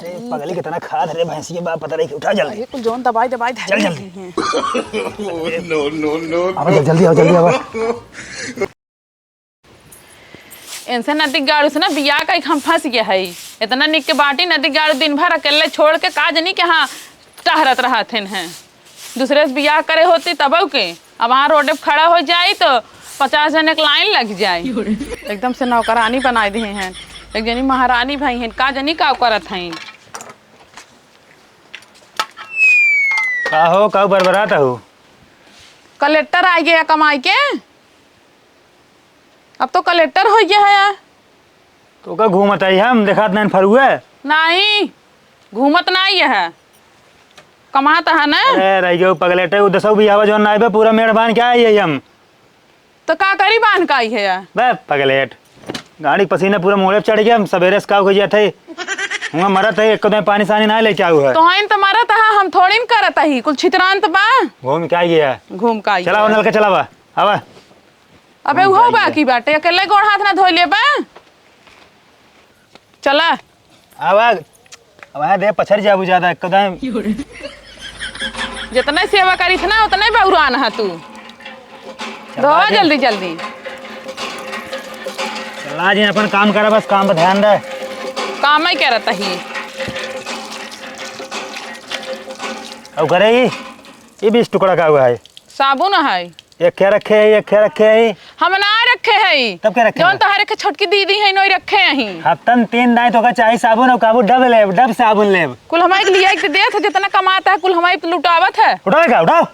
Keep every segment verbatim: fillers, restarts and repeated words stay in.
ए, पगली कितना खात रे भैंसी के बाप, पता नहीं कि उठा जल्दी। अरे, कुल जौन दबाई दबाई धरे चल जल्दी। हैं। No, no, no, अब जल्दी आओ, जल्दी आओ। इनसे नदी गाड़ू से ना बियाह कई हम फंस गए है। इतना निक के बाटी नदी गाड़ू दिन भर अकेले छोड़ के का जनी के हाँ टहरत रहत हैं। दूसरे से बियाह करे होती तबउ के, अब वहाँ रोडे पे खड़ा हो जाई तो पचास जने के लाइन लग जाई। एकदम से नौकरानी बनाई दिहे हैं। एक जनी महारानी भई हैं, का जनी का करत हैं। का हो, का बरबरात हो? कलेक्टर आ गया कमाई के। अब तो कलेक्टर होइ गया है। तो का घूमत आई हम, देखात नहीं फरुए? नहीं, घूमत नहीं है, कमात है ना। अरे रह गयो पगलेटे, उ दसौ बियाह जौन ना आइबे, पूरा मेड़ बांध के आई है हम। तो का करी बांध के आई है? बे पगलेट, गाड़ी के पसीना पूरा मोड़े पे चढ़ गया, हम सवेरे से का हो जात है, हुआ मरत है, एक कदम पानी सानी ना लेके आऊ है। तो हइन तो मरत है, हम थोड़ी न करत ही, कुल छितरांत बा। घूम के आई है। घूम के आई चलावा है। नलका चलावा, आवा। अबे उहो बाकी बाटे, अकेले गोड़ हाथ ना धोइले बा। चला। अब आ, अब आ दे पछड़ जाबू ज्यादा एकदम। जितना सेवा करी थी ना, उतना ही बौरान है तू। चला धोवा जी। जल्दी जल्दी। चला जी, अपन काम करा, बस काम पर ध्यान दे। काम ही करत ही। अब करे ही, ये बीस टुकड़ा का हुआ है। साबुन है। एक क्या रखे है, एक क्या रखे है? हम ना रखे है। तब क्या रखे जौन है? तोहरे के छोटकी दीदी है, नोई रखे हैं। हफ्तन तीन दाई तो का चाही साबुन और काबू डब लेब, डब साबुन लेब। कुल हमारे के लिए एक दे थे, जितना कमाता है, कुल हमारे पे लुटावत है। उठाओ का, उठाओ।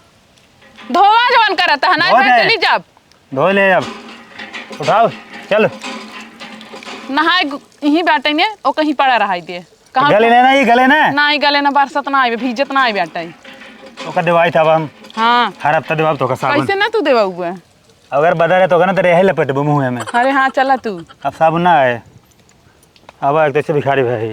धोवा जवन करत है ना, धो दे। चली जाब। धो ले अब। उठाओ, चल। नहाए गु-, यहीं बाटे ने, ओ कहीं पड़ा रहाई दे। कहाँ गले पे? ना, ये गले ना। ना, ये गले ना, बरसत ना आइबे, भीजत ना आइबे आटा ही। ओकर देवाई था अब हम। हाँ। हर हफ्ता देवाब तो का साबुन। कैसे ना तू देवा हुआ? अगर बदर है तो का ना तेरे यही लपेटबो मुँह में। अरे हाँ, चला तू। अब साबुन ना आए। अब एक तो ऐसे भिखारी भाई।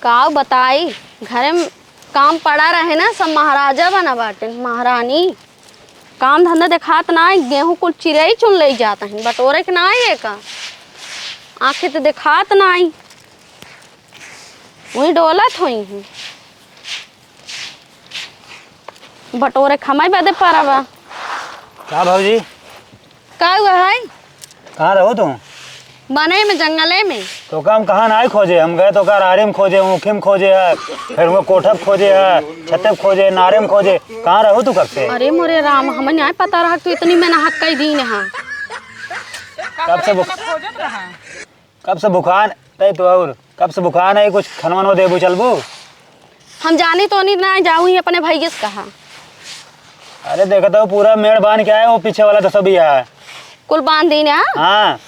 का बताई, घरे में काम पड़ा रहे ना, सब महाराजा बना बाटे, महारानी। काम धंधा देखात ना, गेहूँ कुल चिरई चुन ले जात हैं, बटोरे के ना आए का। आँखें तो देखात ना आई, वहीं डोलत होई हैं। बटोरे खमाई बदे परब। का भौजी? का हुआ है? कहाँ रहो तुम? बने में, जंगले में। तो का हम कहाँ नाई खोजे? हम गए तो का रारी में खोजे, ऊखी में खोजे है, फिर वो कोठा पे खोजे है, छते पे खोजे, नारे में खोजे। कहाँ रहो तू कब से? अरे मोरे राम, हमें नहीं पता रहा तू इतनी मेहनत कई दिन है। कब से बुख-, कब से भुखान, तै तो और कब से भुखान है, कुछ खनवा नवा देबू, चलबू? हम जानी तो नहीं ना जाऊँ ही अपने भैया से कहा। अरे देखा तो पूरा मेड़ बांध के आए, वो पीछे वाला दसो भी है। कुल बांध दीन है? हाँ,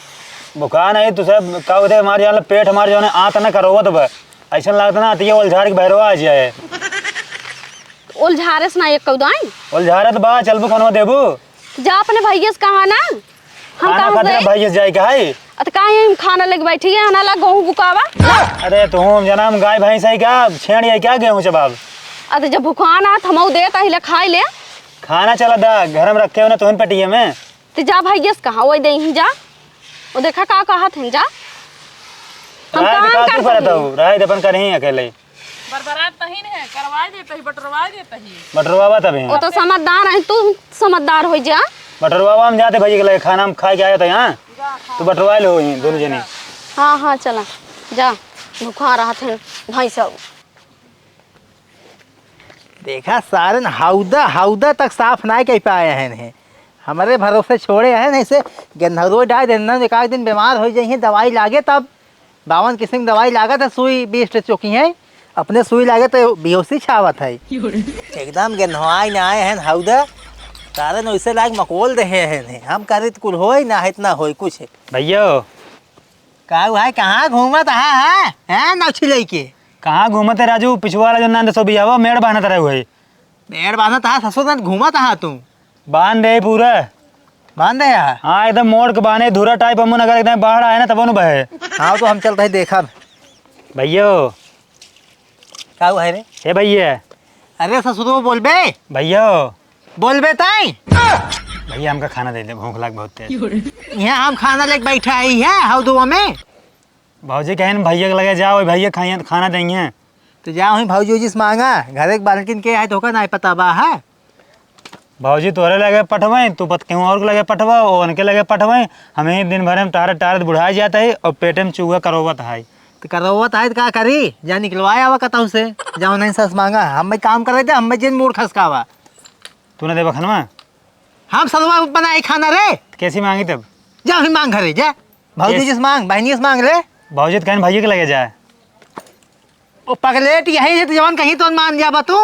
भुखान है, तू सब का उधर हमारे जान पेट हमारे जाने आत ना करो तो बस। ऐसा लगता ना आती है ओलझार के भैरवा आ जाए। ओलझारे से ना एक कौदाई। ओलझारे तो बा, चलबू खनवा देबू? जा अपने भैया से कहा ना। हम खाना कहाँ खातिर गए? भैया से जाए के है? अत काहे हम खाना लेके बैठी है, ना ला गेहूं बुकावा। अरे तुम जना हम गाय भैंस है क्या? छेड़ है क्या गेहूं चबाब? अत जब भुखान आत, हम देत अहिला खाई ले। खाना चला दा, घर में रखे हो ना तुहन पटिया में। ते जा भैया से कहा, वही दे ही जा। वो देखा का कहत हैं, जा। हम राय काम का कर तू करत सही। हो? राय अपन करही अकेले। बरबरात तही न है, करवाए देत ही, बटरवाए देत ही। बटरवावा तबे। वो तो समझदार है, तू समझदार हो जा। बटरवावा हम जाते भैया के लगे, खाना हम खा के आए थे यहाँ। जा, खा। तू बटरवा लो ही, दोनों जने। हाँ, हाँ, चला। जा, भूखा रहत हैं, भाई साहब। देखा, सारन हौदा, हौदा तक साफ नाय कइ पाए हैं, हैं। हमरे भरोसे छोड़े हैं, नहीं से गेंधरो डाल देना, एक आध दिन बीमार हो जाइए, दवाई लागे तब। बावन किस्म की दवाई लागत है, सुई बीस ठे चौकी है, अपने सुई लागे तो बेहोशी छावत है। एकदम गेंधवाई ना आए हैं हौदा, कारण वैसे लाग मकोल दे हैं, हम करे तो कुल होई ना, इतना होई कुछ। भैया। का भाई, कहाँ घूमत है, है? हैं, नौछी लइके? कहाँ घूमत है राजू, पिछुआ वाला जो नंद सो भी आवा, मेड़ बांधत रहे हुए। मेड़ बांधत है, ससुर नंद घूमत है तू। बांध दे पूरा। बांध दे यार। हाँ, एकदम मोड़ के बांधे, धुरा टाइप अमुन अगर एकदम बाढ़ आए ना, तब नु बहे। हाँ, तो हम चलते हैं देखब। भैया। का हुआ है रे? हे भैया। अरे ससुरो बोलबे। भैया। बोलबे ताई। भैया, हमका खाना दे दे, भूख लाग बहुत तेज। यहाँ हम खाना लेके बैठा है, हौदुआ में। भौजी कहेन भैया के लगे जाओ, भैया खाइए, खाना देइहैं। तो जा वहीं भौजी, भौजी से माँगा, घरे के मालकिन के है, तोहका नाहीं पता बा, है? भौजी तोहरे लगे पठवइँ, तू पत-, केहू और के लगे पठवा, ओ उनके लगे पठवइँ, हमहीं दिन भर में टारत टारत बुढ़ाइ जात ही और पेटे में चूहा करोवत है। तो करोवत है तो का करी? जा निकलवाए आवा कतहूँ से, जा उन्हीं से माँगा, हमें काम करे दे, हमें जिन मूड़ खसकावा। तू ना देबा खनवा? हम सलवा बनाई खाना रे। कैसी माँगी तब? जा वहीं माँग घरे, जा। भौजी कैसे? जी से माँग, बहिनी से माँग रे। भौजी तो कहेन भैया के लगे जाए। ओ पगलेट, यही से तो जवन कहीं तो मान जाबा तू।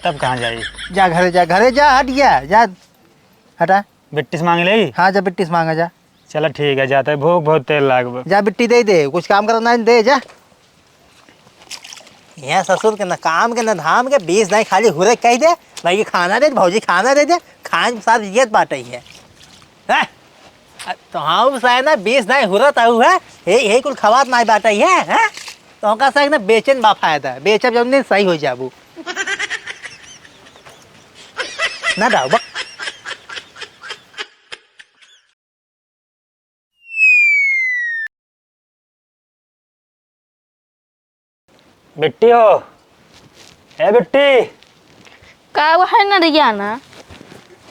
तब कहाँ जाई? जा घरे जा, घरे जा, हट गया, जा, हटा। बिट्टी से माँग ले? हाँ, जा बिट्टी से माँगा जा। चला ठीक है, जाते, भूख बहुत तेज लाग बा। जा बिट्टी दे दे, कुछ काम करना है, दे जा। यहाँ ससुर के ना काम के ना धाम के, बीस दाई खाली हुरे कहि दे, भाई के खाना दे, भौजी खाना दे दे, खाए के साथ जियत बाटइ है। हैं? अ, तो हाँ, उ साए ना, बीस दाई हुरत आऊ है, हे, हे कुल खवात नाई बाटइ है, हैं? तो ओका साए ना बेचेन बा फायदा, बेचब जौन दिन सही होइ जाबू। ना दाऊ, बक। बिट्टी हो, ए बिट्टी। का वो है नरिया ना?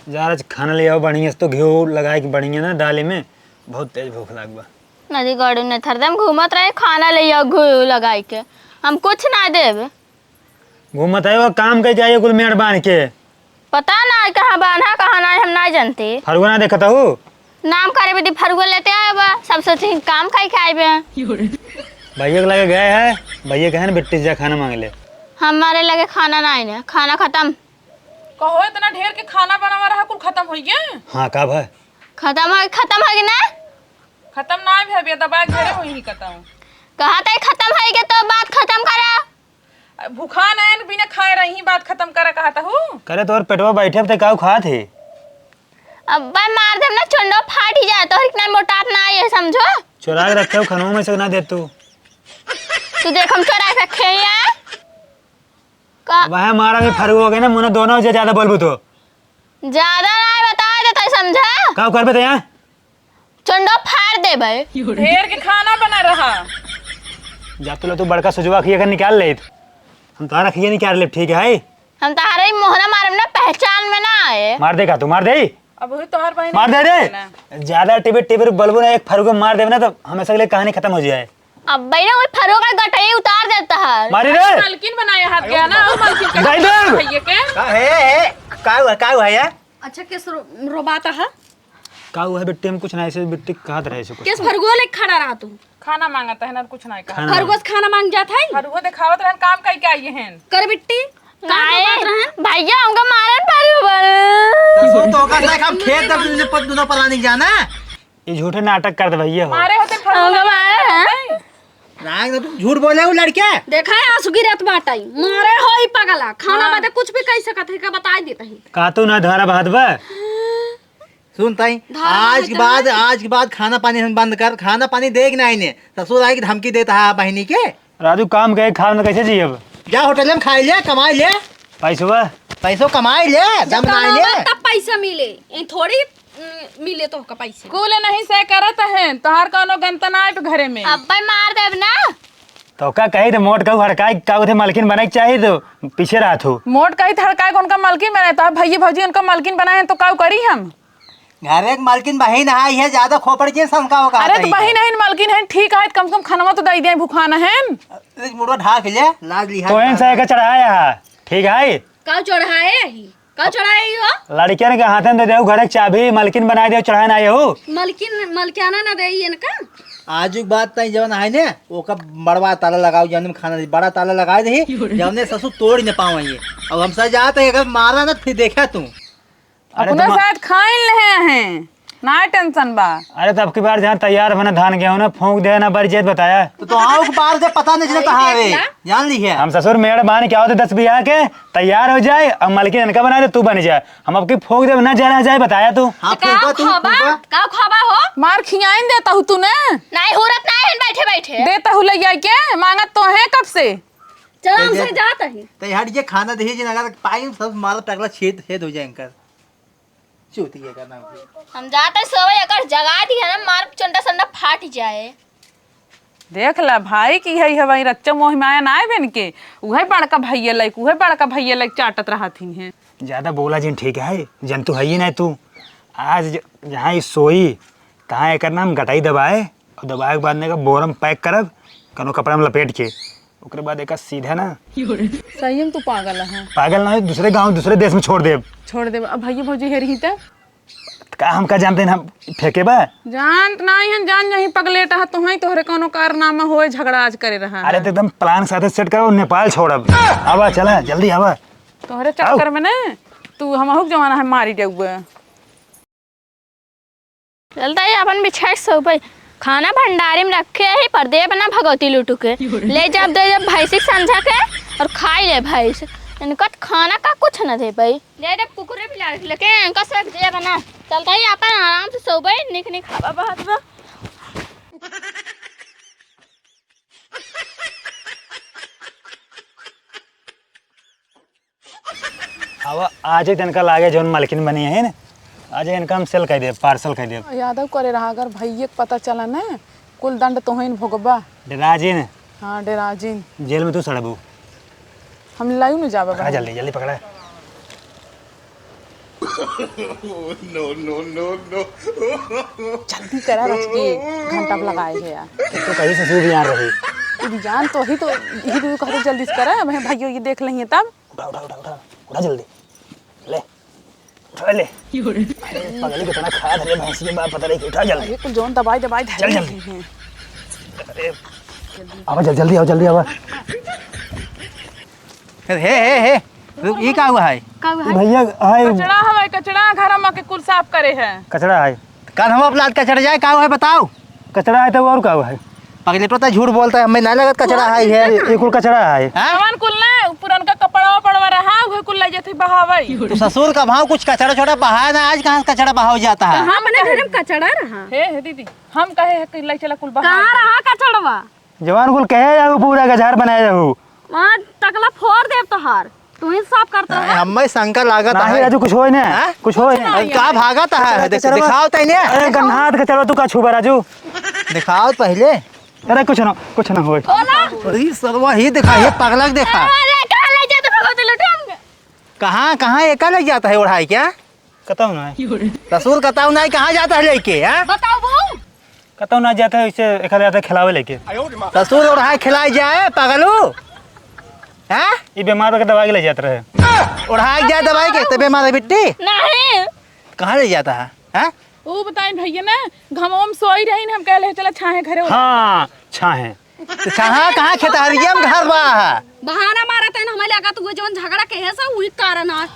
जा, आज खाना ले आओ बढ़िया से, तो घी लगाए के बढ़िया ना दाली में, बहुत तेज भूख लाग बा। नदी गड़ू ने थरदम घूमत रहे, खाना ले आओ घी लगाए के, हम कुछ ना देब। घूमत है वो काम कइ के आई कुल मेड़ बांध के। पता ना कहाँ बांधा, कहाँ ना, हम ना जानते। फरुआ ना देखत हूँ? नाम करे बेटी फरुआ लेते आए बा, सब सोचे काम कइ के आए बे। भैया के लगे गए है, भैया कहे ना बिट्टी से जा खाना माँग ले। हमारे लगे खाना ना आइने, खाना खतम। कहो इतना ढेर के खाना बनावा रहा, कुल खतम होइ गया? हाँ, का भा? खतम होइ, खतम होइ गया ना? खतम ना भे, बे दबा घरे होइ ही खतम। कहा तई खतम होइ गया तो बात खतम करा। भूखा ना है, बिना खाए रही, बात खतम करा कहत हूँ। करे तोर पेटवा बैठे अब ते काऊ खात है? अब्बे मार देब ना, चुंडो फाट ही जाए, तोहर इतना मोटात ना आए, समझो। चोरा के रखे हो खनवा में से ना दे तू। तू देख हम चोरा के रखे हैं। का? अब है मारा में फरुआ हो गए ना, मुन्ना दोनों जे ज्यादा बोलबू तो। ज्यादा ना बता देते समझा। काऊ करबे ते यहाँ? चुंडो फाड़ देबे। ढेर के खाना बना रहा। जा तू लो, तू बड़का सुजवा खिया के निकाल ले। हम तोहरा खिया निकाल ले, ठीक है? हम तोहरा ही मोहरा मारब ना, पहचान में ना आए। मार दे का तू, मार दे? अब वही तोहर बहिन मार दे रे। है ना। ज्यादा टिबिर टिबिर बलबू ना, एक फरुआ मार देबे ना, तो हमेशा के लिए कहानी खतम हो जाए। अब बहिना, वही फरुआ का गटई उतार देता है। मारी रे। मलकिन बनाए हाथ गया ना, और मलकिन का दाई दे। भैया के। का है, है? का हुआ, का हुआ है? अच्छा, केस रो-, रोबाता है? का हुआ है बिट्टी? हम कुछ ना, ऐसे बिट्टी कहत रहे से कुछ। केस फरुआ ले खड़ा रहा तू? खाना मांगत है ना, कुछ ना कहा। खाना फरुआ से खाना मांग जात है? फरुआ देखावत रहन, काम कई के आई हैं। कर बिट्टी, का काहे? रोबात रहन? भैया, हमका मारन फरुआ। तो सो तो का से हम खेत दब तुझे पत दुनो पलानी जाना। ये झूठे नाटक करत भैया हो। मारे होते फरुआ हमका मारे हैं? राग ना, तू झूठ बोले हो लड़के। देखा है, आंसू गिरत बाटई। मारे हो ई पगला, खाना हाँ। बदे कुछ भी कह सकत है, का बताई देत है। का तू ना धारा बहात बा? सुन ताई, धारा आज बहात के बाद, है। आज के बाद खाना पानी हम बंद कर, खाना पानी देख ना इन्हें। ससुर आए की धमकी देता है बहिनी के। राजू, काम के खाना कैसे जियब? जा होटल में खाई ले, कमाई ले। पैसवा? पैसो कमाई ले, जब दम ना कमावा ले। तब पैसा मिले, ये थोड़ी, उम, मिले तो का पैसे। कुल नहीं से करत है, तोहार कौनो गंत ना आए घरे में। अब्बे मार देब ना। तो का कही तो मोट कहू हड़काई का उठे मालकिन बने के चाही तो पीछे रहत हो। मोट कही तो हड़काई को उनका मालकिन बनाए, तो भैया भौजी उनका मालकिन बनाए हैं तो का करी हम? घरे के मालकिन बहिन है, ये ज्यादा खोपड़ के संका होगा अरे तो बहिन है, मालकिन है, ठीक है, कम से कम खनवा तो दे दे, भुखाना है। अरे मुड़वा ढाक ले, लाज लिहा। तो इनसे एक चढ़ाया है, ठीक है? का चढ़ाए ही? का चढ़ाए ही हो? लड़कियन के हाथे में दे देहु घरे के चाबी, मलकिन बनाए देहु, चढ़ाए ना आए हो। मलकिन, मलकियाना ना देई इनका? आजू के बाद ताई जवन है ने, ओका बड़वा ताला लगाओ, जौन में खाना दे, बड़ा ताला लगाए दही, जौने ससुर तोड़ न पावे ये। अब हम सर जाते हैं, अगर मारा ना, फिर देखा तू। अरे अपना तुम शायद खाइन ले हैं, ना टेंशन बा। अरे तो अब की बार जहाँ तैयार बना धान गेहूँ ना फूंक दे ना बरी जेत बताया। तो, तो आओ के बार दे पता नहीं चलता वही है रे, देखला। जान ली है। हम ससुर मेड़ बान क्या होते दस बियाह के तैयार हो जाए और मलकिन इनका बना दे तू बन जाए। हम अब की फूंक दे ना जरा जाए बताया तू। हाँ, तो का फूंका तू, खाबा? फूंका। का खाबा हो? मार खियाइन देता हूँ तू ने। नहीं हो रत नहीं है बैठे बैठे। देता हूँ ले जाए के, मांगत तो है कब से। चल, हमसे जात ही। तो हट जे खाना दही जिन अगर पाई सब मारा टकला छेद छेद हो जाए इनकर। चूतिया का नाम। हम जाते सोवे एकर जगा दी है ना, मार चंडा संडा फाट जाए। देख ला भाई कि हई हवाई रच्चा मोह माया ना आए बेन के, उहे बड़का भैया लाइक, उहे बड़का भैया लाइक चाटत रहत ही हैं। ज्यादा बोला जिन ठीक है, जंतु है ही ना तू। आज ज-, जहाँ ई सोई, तहाँ एकर नाम गटाई दबाए, और दबाए के बाद ने का बोरम पैक करब, कौनो कपड़ा में लपेट के, ओकरे बाद एका सीधा ना। सही में तू पागल है। पागल ना हो, दूसरे गाँव, दूसरे देश में छोड़ देब। छोड़ देब। अब भैया भौजी हेरी ही त? का हम का जानते हैं, हम फेंके बा? जानत नाही हन, जान जाही पगलेट ह, तोहई तोहरे कौनो कारनामा होए, झगड़ा आज करे रहा अरे है। तो एकदम प्लान साथे सेट करो, नेपाल छोड़ब। आवा, चला, जल्दी आवा। तोहरे आओ। चक्कर में ना तू हमहू के जमाना है मारी देउए। चलता है अपन बिछाए सो भाई, खाना भंडारी में रखे ही पर देब ना भगवती लुटू के। ले जाब, दे जाब भैंसी के समझा के और खाई ले भैंस। इनका त खाना का कुछ ना दे भाई। ले दे कुकुरे बिलार के लेके इनका सब दे बना। चलता ही अपन आराम से सोबे, निक निक हवा बहत बा। अब आज ही तनका लागे जौन मालकिन बनी है ना, आज इनका हम सेल कर देब, पार्सल कर देब। यादव करे रहा, अगर भैया के पता चला ना, कुल दंड तोहइन भोगबा। डेरा जिन। हाँ, डेरा जिन। जेल में तू सड़बू। हम लायू न जाबे पकड़ा, बा। जल्दी, जल्दी पकड़ा। No, no, no, no। जल्दी करा, रच के घंटा पे लगाए है यार। तो कहीं से भी आ रही। तू भी जान तो ही तो, यही तो कहते जल्दी से करा, मैं भाइयों ये देख लेंगे तब। उठा, उठा, उठा, उठा, उठा जल्दी। ले, उठा ले। अरे, पगली कितना खाया था रे भैंस के बाप, पता नहीं, उठा जल्दी। अरे, कुल जौन दबाई, दबाई धरे चल जल्दी। हैं। अरे, आवा जल्दी, जल्दी आवा, जल्दी आवा। हे, हे, हे, रुक, ई का हुआ है? का हुआ है? भैया, हाय। कचड़ा हवे, कचड़ा, घर में के कुल साफ करे है। कचड़ा है। कल हम अपना कचड़ा जाए, का हुआ है बताओ? कचड़ा है तो और का हुआ है? पगली तो झूठ बोलता है, हमें नहीं लगत कचड़ा है ये। ये, ये कुल कचड़ा है। हाँ? सामान कुल ना, पुरनका कपड़ा वपड़वा रहा, उहे कुल ले जाते बहावे। तो ससुर का भाव कुछ कचड़ा छोड़ा बहाया ना, आज कहाँ से कचड़ा बहाव जाता है? कहाँ अपने घर में कचड़ा रहा? हे, हे दीदी, हम कहे है कि ले चला कुल बहावे। कहाँ रहा कचड़वा? जवान कुल कहे जाऊ, पूरा गजार बनाए जाऊ। वहाँ टकला फोड़ देब तोहार। तू ही साफ करता नहीं, है। हमें शंका लागत नहीं, है। राजू, कुछ होए ना। हाँ? कुछ होए ना। अरे, का भागत है? कचरा, देख, कचरा। दिखाओ तैने। अरे, गन्हात कचरा, तू का छुबा, राजू? दिखाओ पहले। अरे, कुछ ना, कुछ ना होए। बोला। अरे, सरवा ही दिखा, ये पगला के देखा। अरे, कहाँ ले जाते भगवती लुटूंगे? कहाँ, कहाँ एका ले जाता है ओढ़ाई क्या? कतौ ना है। ससुर कतौ ना है, कहाँ जाता है लेके, हाँ? बताओ बहू। कतौ ना जाता है, इसे एक आध जाता है खिलावे लेके। ससुर ओढ़ाई खिलाई जाए, पागलू? हाँ? ये बीमार होके दवाई के ले जात रहे। ओढ़ाई जाए दवाई के, तबे मारे बिट्टी? नहीं। कहाँ ले जाता है? हाँ? वो बताई भैया ना, घमवा में सोई रही ना, हम कहले चला छाहे घरे। हाँ, छाहे। तो कहाँ, कहाँ खेतहरिया में घर बा? बहाना मारत है ना, हमें लगा तू वो जौन झगड़ा के है सा, वही कारण है।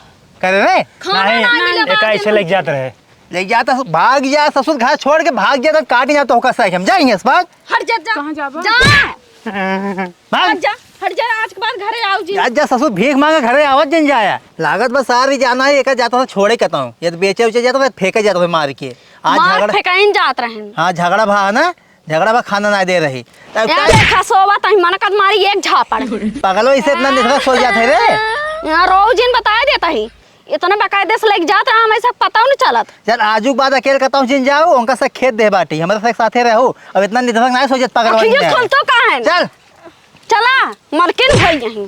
करे रे? खाना नहीं, ना मिले एका बाद ऐसे में। लेके जात रहे। लेके जाता, भाग जा, ससुर घर छोड़ के भाग जा, तो काट जा, तो होकर सही हम जाएंगे इस बार। हट जा, जा। कहाँ जाबा? जा। भाग। हट जा, हट जा, आज के बाद घरे आओ जी। जा, जा, ससुर भीख मांगे घरे आवत जन जाया। लागत बस सारी जाना है, एका जाता था छोड़े कहता हूँ। ये तो बेचे उचे जाता था, फेंके जाता था मार के। आज मार झगड़ा फेंकाइन जात रहन। हाँ, झगड़ा भा ना, झगड़ा बा, खाना ना दे रही। तब ए, का देखा, सोवा तही मन कत मारी एक झापड़। पगलो, इसे इतना निठुरा सो जात है रे। यहाँ रोज इन बताए देता ही। इतने बकायदे से लेके जात रहा, हमें सब पता नहीं चलत। चल, आजू के बाद अकेले कहता हूँ, जिन जाओ, उनका से खेत दे बाटी, हमारे साथ साथे रहो। अब इतना निठुरा ना सो जात पगलो अखिया इन्हें। खोल तो का है? चल। चला, मलकिन भई यहीं।